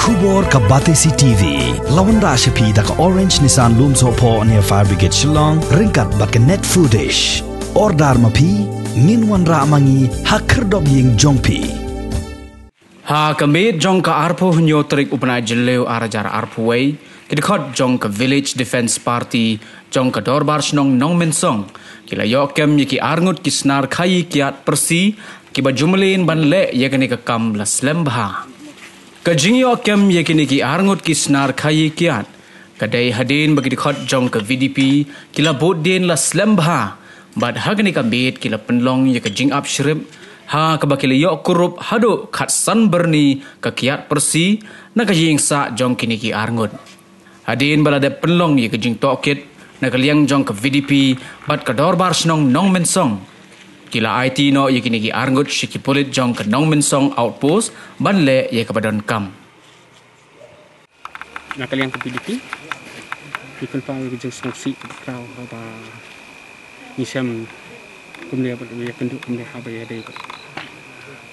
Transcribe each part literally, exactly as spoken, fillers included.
Khubor ka Batesi T V la wanrah sha phi da ka Orange Nissan Lumsohphoh near Fire Brigade Shillong ryngkat bad ka Net Foodish. Order ma phi, ngin wanrah ma ngi ha khyrdop ïing jong phi. Ha ka miet jong ka arphew hynñiew tarik u bnai Jylliew ar hajar arphew wei, ki dkhot jong ka Village Defence Party jong ka Dorbar Shnong Nongmensong ki la ïoh kem ïa ki arngut ki snar khaïi kiad pyrsi kiba ju mlien ban leh ïa kane ka kam la slem bha. Ka jingïoh kem ïa kine ki arngut ki snar khaïi kiad ka dei hadien ba ki dkhot jong ka V D P ki la bud dien la slem bha, bad ha kane ka miet ki la pynlong ïa ka jingap shrip ha kaba ki la ïoh kurup haduh khatsan byrni ka kiad pyrsi na ka ïing sah jong kine ki arngut. Hadien ba la dep pynlong ïa ka jingtohkit na ka liang jong ka V D P bad ka Dorbar Shnong Nongmensong, ki la aiti noh ïa kine ki arngut sha ki pulit jong ka Nongmensong Outpost ban leh ïa kaba donkam. Na ka liang ka V D P, ngi pynpaw ïa ka jingsngewsih kaba khraw haba ngi shem kumne bad ïakynduh kumne haba ïadei bad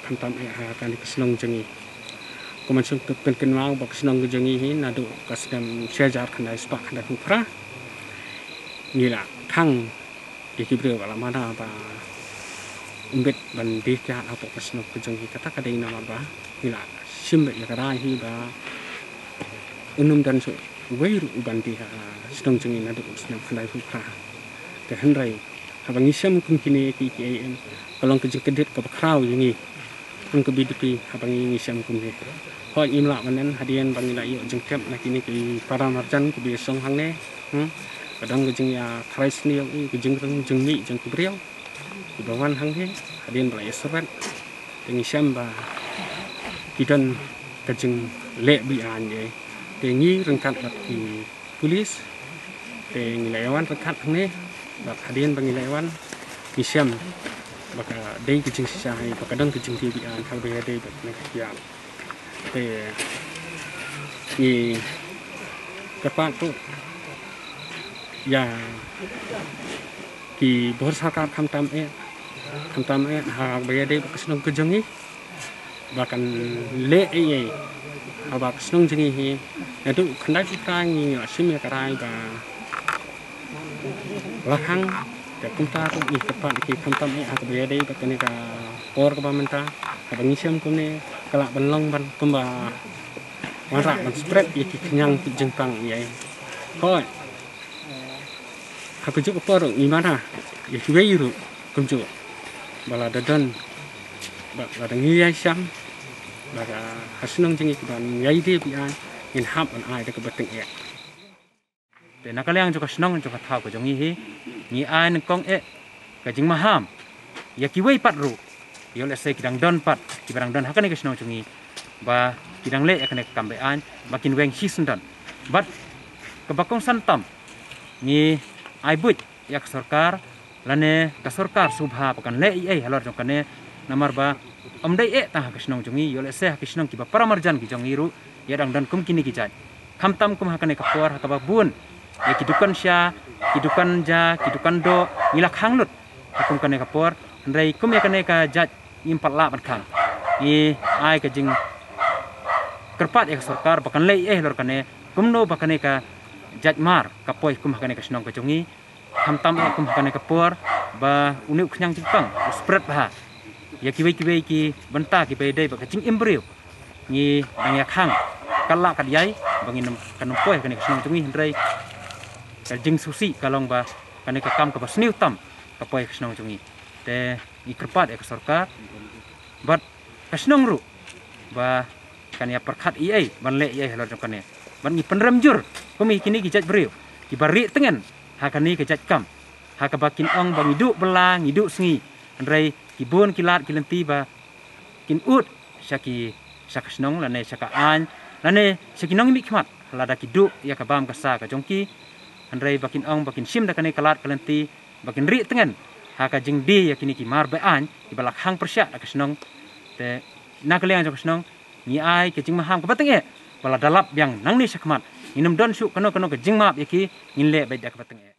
khamtam eh ha kane ka shnong jong ngi. Kumba shong tip kynmaw ba ka shnong ka jong ngi hi naduh ka snem shi hajar khyndai spah khyndaiphew phra ngi la khang ïa ki briew ba la mada ba ym bit ban die kiad hapoh ka shnong ka jong ngi. Kata ka dei namar ba ngi la shim beit ïa ka rai hi ba un ym don shuh uwei ruh uban die ha shnong jong ngi naduh u snem khyndaiphew phra. Te hynrei haba ngi shem kum kine ki, ki, em, ka long ka jingkyndit kaba khraw ïa ngi kum ka V D P haba ngi, ngi shem kumne. Hooid, ngim lah ban nen hadien ba ngi la ïoh jingtip na kine ki para marjan kiba ïashong hangne. Hmm? Ka don ka jingïatharai sniew ïa ka jingring jingmih jong ki briew kiba wan hangne hadien ba la ïasyrbet. Te ngi shem ba ki don ka jingleh be-aiñ ïa. Te ngi ryngkat bad ki pulit te ngi la ïawan ryngkat hangne. Bad hadien ba ngi la ïawan ngi shem ba ka dei ka jingshisha hi ba ka don ka jingdie be-aiñ kaba ïadei bad kane ka kiad. Te ngi kyrpad ruh ïa ki bor sorkar khamtam eh, khamtam eh ha kaba ïadei bad ka shnong ka jong ngi ba kan leh ei ei haba ka shnong jong ngi hi naduh khyndaiphew phra ngi la shim ïa ka rai ba la khang. Te kumta ruh ngi kyrpad ïa ki khamtam eh ha kaba ïadei bad kane ka por kaba mynta haba ngi shem kumne ka lah ban long ban kumba wanrah ban spread ïa ki khñiang ki jingpang ïa. Hooid, ha kajuh ka por ruh ngi mada ïa kiwei ruh kumjuh ba lada don, ba lada ngi ïai sham, lada ha shnong jong ngi kiban ïai die be-aiñ ngin hap ban ai da kaba tyngeh. Te na ka liang jong ka shnong jong ka thaw ka jong ngi hi ngi ai nyngkong eh ka jingmaham ïa kiwei pat ruh, ïoh lehse ki dang don pat kiba dang don ha kane ka shnong jong ngi ba ki dang leh ïa kane ka kam be-aiñ ba kin weng shisyndon. Bad kaba kongsan tam ngi ai buit ïa ka sorkar lane ka sorkar sngewbha ba kan leh ei ei halor jong kane namar ba ym dei eh tang ha ka shnong jong ngi, ïoh lehse ha ki shnong kiba para marjan ki jong ngi ruh ïa dang don kum kine ki jait. Khamtam kum ha kane ka por ha kaba bun ïa ki dukan sha, ki dukan ja, ki dukan doh ngi la khang lut ha kum kane ka por. Hynrei kum ïa kane ka jait ngim pat lah ban khang. Ngi ai ka jingkyrpad ïa ka sorkar ba kan leh ei ei halor kane kumno ba kane ka jait mar ka poi kum ha kane ka shnong ka jong ngi. Khamtam eh kum ha kane ka por ba une u khñiang jingpang u spread bha ïa kiwei kiwei ki bynta kiba ïadei bad ka jingim briew. Ngi dang ïa khang katba lah katba ïai ba ngin nym, kan nym poi ha kane ka shnong jong ngi, hynrei ka jingsngewsih ka long ba kane ka kam kaba sniew tam ka poi ha ka shnong jong ngi. Te ngi kyrpad ïa ka sorkar bad ka shnong ruh ba kan ïa pyrkhat ei ei ban leh ei ei halor jong kane. Bad ngi pynrem jur kum ïa kine ki jait briew kiba rieh tngen ha kane ka jait kam ha kaba kin ong ba ngi duh bylla ngi duh sngi, hynrei ki bun ki lad ki lynti ba kin ud sha ki, sha ka shnong lane sha ka aiñ lane sha ki nongmihkhmat lada ki duh ïa ka bam ka sa ka jong ki, hynrei ba kin ong ba kin shim da kane ka lad ka lynti ba kin rieh tngen ha ka jingdie ïa kine ki mar be-aiñ kiba la khang pyrshah da ka shnong. Te na ka liang jong ka shnong ngi ai ka jingmaham kaba tyngeh ba lada lap biang nangne shakhmat ngin nym don shuh kano kano ka jingmap ïa ki, ngin leh beit da kaba tyngeh.